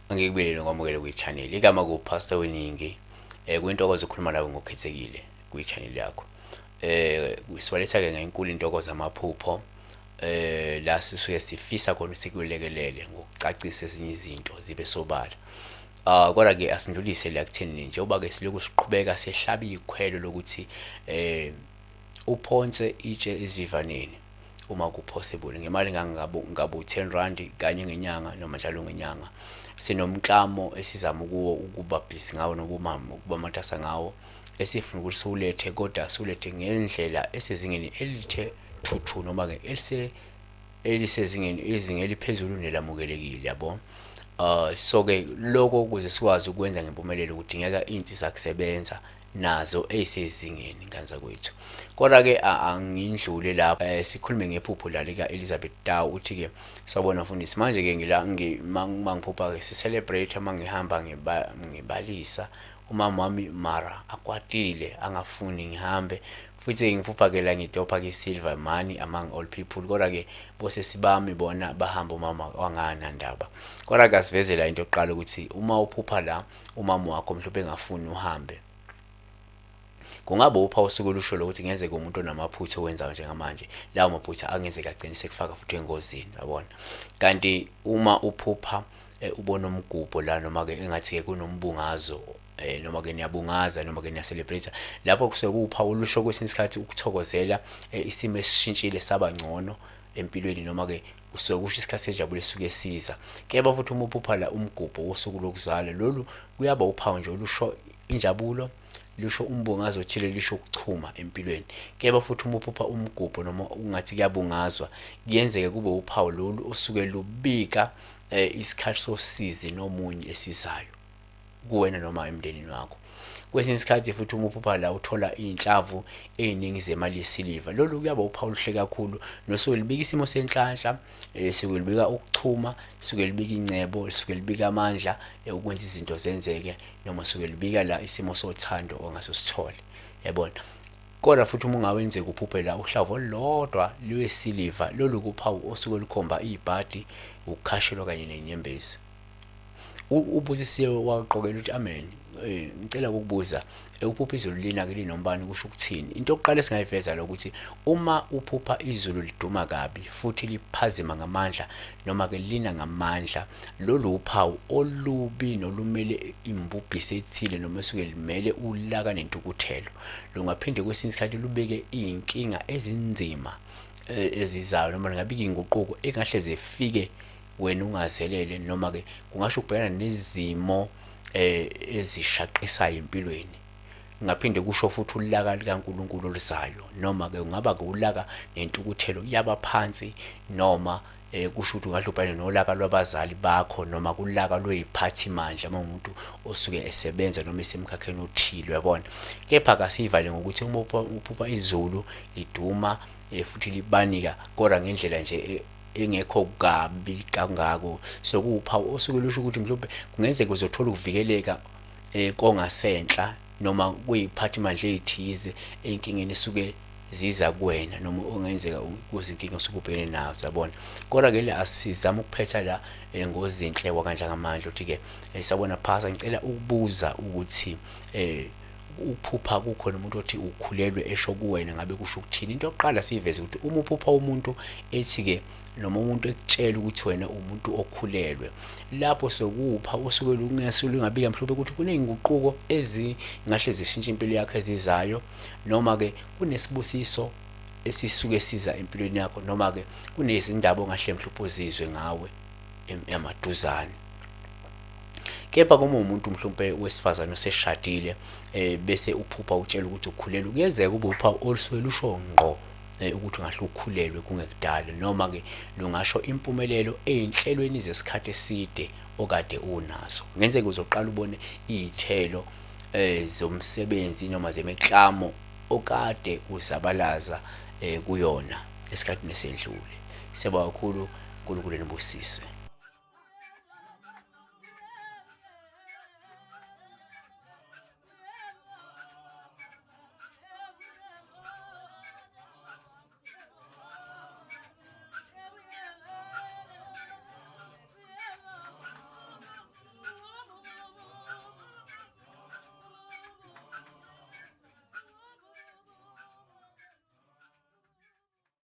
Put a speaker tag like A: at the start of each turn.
A: Angikubelele ngokwamukela kwi-channel. Igama ku-Pastor Weningi. Kuyintokozo ukukhuluma nawe ngokukhethekile kwi-channel yakho. Siwaletha ke ngenkulu intokozo amaphupho. La sisuke sifisa khona sikulekelele ngokucacisa ezinye izinto zibe sobala. Ah kodwa ke asindlulise la kutheni njengoba ke siloku siqhubeka sehlaba ikhwelo lokuthi uphonse itshe esivivaneni uma ku-possible ngemali ngangabo ngabu 10 rand kanye ngenyanga noma njalo ngenyanga. Sinomklamo esizama ukuwo ukuba busy ngawo nobumama ukuba matasa ngawo esifuna ukuthi siwulethe, kodwa siwulethe ngendlela esezingeni elithe thuthu noma ke elise elisezingeni izinga eliphezulu nelamukelekile, yabo. So ke lokho ukuze sikwazi ukwenza ngempumelelo kudingeka iy'nsiza kusebenza nazo ey'sezingeni ngane zakwethu. Kodwa ke angindlule lapho, sikhulume ngephupho la lika Elizabeth Tau. Uthi ke sawubona mfundisi, manje ke ngila mangiphupha ke si-celebrate mangihamba ngibalisa umama wami mara akwatile angafuni ngihambe, futhi ngiphupha ke la ngidopha ke silver money among all people, kodwa ke bosesi bami bona bahamba umama wanganandaba. Kodwa ke asivezela into yokuqala ukuthi uma uphupha la umama wakho mhlawumbe engafuni uhambe, kungaba uphawu osuke lusho lokuthi kungenzeka umuntu onamaphutha owenzayo njengamanje, lawo maphutha angenzeka agcine sekufaka futhi engozini, yabona. Kanti uma uphupha ubona umgubho la noma ke engathi ke kunombungazo, noma ke niyabungaza noma ke niya-celebrate, lapho kusuke kuwuphawu olusho kwesinye isikhathi ukuthokozela isimo esishintshile saba ngcono empilweni, noma ke kusuke kusho isikhathi sejabule esuke siza. Kepha futhi uma uphupha la umgubho wosuku lokuzalwa, lolu kuyaba uphawu nje olusho injabulo, lusho umbungazo othile, lisho ukuchuma empilweni. Kepha futhi uma uphupha umgubho noma ungathi kuyabungazwa, kuyenzeka kube uphawu lolu osuke lubika isikhathi sosizi nomunye esizayo kuwena noma emndenini wakho. Kwesinye isikhathi futhi uma uphupha la uthola iy'nhlamvu ey'ningi zemali yesiliva, lolu kuyaba uphawu oluhle kakhulu nosuke lubika isimo senhlanhla, suke lubika ukuchuma, suke lubika ingcebo, suke lubika amandla ukwenza izinto zenzeke, noma suke lubika la isimo sothando ongase usithole, yabona. Kodwa futhi uma ungawenzeka uphuphe la uhlavu olulodwa lwesiliva, lolu kuphawu osuke lukhomba ibhadi, ukukhashelwa kanye nenyembezi. Ubusisiwe waqokela ukuthi amen. Ngicela ukukubuza, uphupha izulu lina ke linombani kusho ukuthini? Into yokuqala esingayiveza lokuthi uma uphupha izulu liduma kabi futhi liphazima ngamandla noma ke lina ngamandla, lolu uphawu olubi nolumele imbubhiso ethile noma esuke limele ulaka nentukuthelo. Lungaphinde kwesinye isikhathi lubeke iy'nkinga ezinzima ezizayo, noma lingabika iy'nguquko engahle zifike wena ungazelele, noma ke kungasho ukubhekana nezimo ezishaqisayo empilweni. Kungaphinde kusho futhi ulaka likaNkulunkulu oluzayo, noma ke kungaba ke ulaka nentukuthelo yabaphansi, noma kusho ukuthi ungahle ubhekane nolaka lwabazali bakho, noma kulaka lwey'phathimandla uma umuntu osuke esebenza noma esemkhakheni othile, uyabona. Kepha kasiyivale ngokuthi uma uphupha izulu liduma futhi libanika, kodwa ngendlela nje engekho kabi kangako, so kuwuphawu osuke lusho ukuthi mhlawumbe kungenzeka uzothola ukuvikeleka kongasenhla noma kuyiphathimandla ey'thize ey'nkingeni esuke ziza kuwena, noma ongenzeka kuzinkinga osuke ubhekene nazo, yabona. Kodwa ke la asizama ukuphetha la ngoZinhle wakandla ngamandla uthi ke sawubona phasa, ngicela ukubuza ukuthi uphupha kukhona umuntu othi ukhulelwe esho kuwena, ngabe kusho ukuthini? Into yokuqala siyiveze ukuthi uma uphupha umuntu ethi ke noma umuntu ekutshela ukuthi wena umuntu okhulelwe, lapho sokupha osuke lungabika mhlawumbe ukuthi kuney'nguquko ezingahle zishintshe impilo yakho ezizayo, noma ke kunesibusiso esisuke siza empilweni yakho, noma ke kunezindaba ongahle mhlawumbe uzizwe ngawe emaduzane. Kepha uma umuntu mhlawumbe wesifazane oseshadile bese uphupha utshela ukuthi ukhulelwe, kuyenzeka ube uphawu olusuke lusho ngqo ukuthi ungahle ukhulelwe kungekudala, noma ke lungasho impumelelo ey'nhlelweni zesikhathi eside okade unazo. Kungenzeka uzoqala ubone iy'thelo zomsebenzi noma zemiklamo okade uzabalaza kuyona esikhathini esendlule. Siyabonga kakhulu, uNkulunkulu enibusise.